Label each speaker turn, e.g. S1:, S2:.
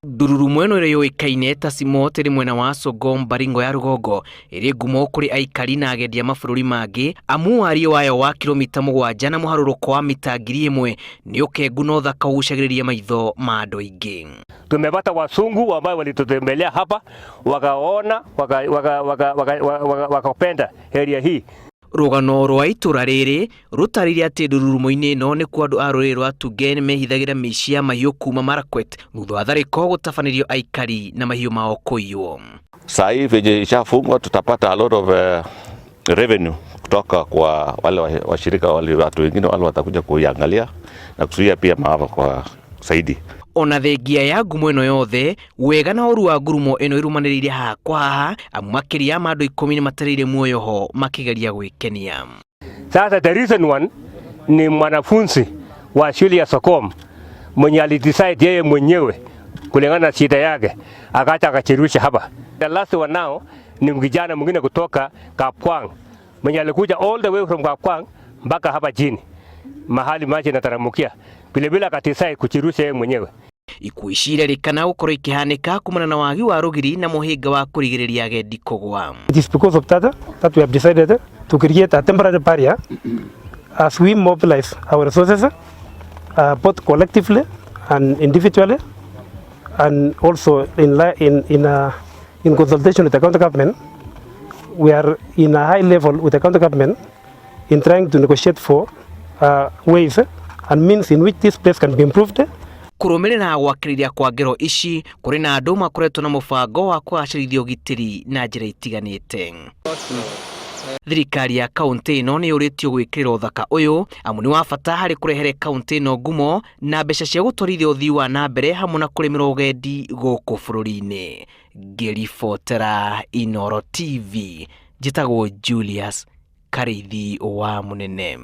S1: Ndururumo ĩno ĩrĩa yũĩkaine ta Simot ĩrĩ mwena wa Sogom Baringo ya rũgongo ĩrĩ ngumo kũrĩ aikari na agendi a mabũrũri mangĩ amu wariĩ wayo wa kilomita 7 na mũharũrũko wa mita 1000 nĩ ũkengu na ũthaka ũgucagĩrĩria maitho ma andũ aingĩ.
S2: Tumepata wazungu ambao walitutembelea hapa wakaona wakapenda waka, waka, waka, waka, waka area hii.
S1: Rũgano rwa itũra rĩrĩ rũtarĩirie atĩ ndururumo-inĩ ĩno nĩkuo andũ a rũrĩrĩ rwa Tugen mehithagĩra mĩici ya mahiũ kuma Marakwet thutha wa tharĩko gũtabanĩrio aikari na mahiũ mao kũiywo.
S3: Saa hii venye ishafungwa tutapata a lot of revenue kutoka kwa wale washirika wale watu wengine wale watakuja kuiangalia na kuzuia pia maafa kwa zaidi.
S1: Ona thengia ya ngumo ĩno yothe wega na ũru wa ngurumo ĩno irumanĩrĩire haha kwa haha amu makĩria ma andũ 10 nĩmatereire muoyo ho makĩgeria gwĩkenia.
S2: Sasa the recent one ni mwanafunzi wa shule ya Sokom mwenye alidecide yeye mwenyewe kulingana na shida yake akacha akachirusha hapa. The last one now ni kijana mwingine kutoka Kapkwang mwenye alikuja all the way from Kapkwang mpaka hapa chini mahali maji yanataramukia, vilevile akadecide kuchirusha yeye mwenyewe.
S1: Ikuũ ici irerĩkana gũkorwo ikĩhanĩka kumana na wagi wa rũgiri na mũhĩnga wa kũrigĩrĩria agendi kũgwa.
S4: It is because of that that we have decided to create a temporary barrier as we mobilize our resources both collectively and individually, and also in consultation with the county government. We are in a high level with the county government in trying to negotiate for ways and means in which this place can be improved.
S1: Kũrũmĩrĩra gwakĩrĩria kwa ngero ici kũrĩ na andũ makoretwo na mũbango wa kũgacĩrithia ũgitĩri na njĩra itiganĩte. Thirikari ya kaũntĩ ĩno nĩ yũrĩtio gwĩkĩrĩra ũthaka ũyũ amu nĩ wa bata harĩ kũrehere kaũntĩ ĩno ngumo na mbeca cia gũtwarithia ũthii wa na mbere hamwe na kũrĩmĩra ũgendi gũkũ bũrũri-inĩ. Ngĩribotera Inooro TV, njĩtagwo Julius Karĩithi wa Mũnene.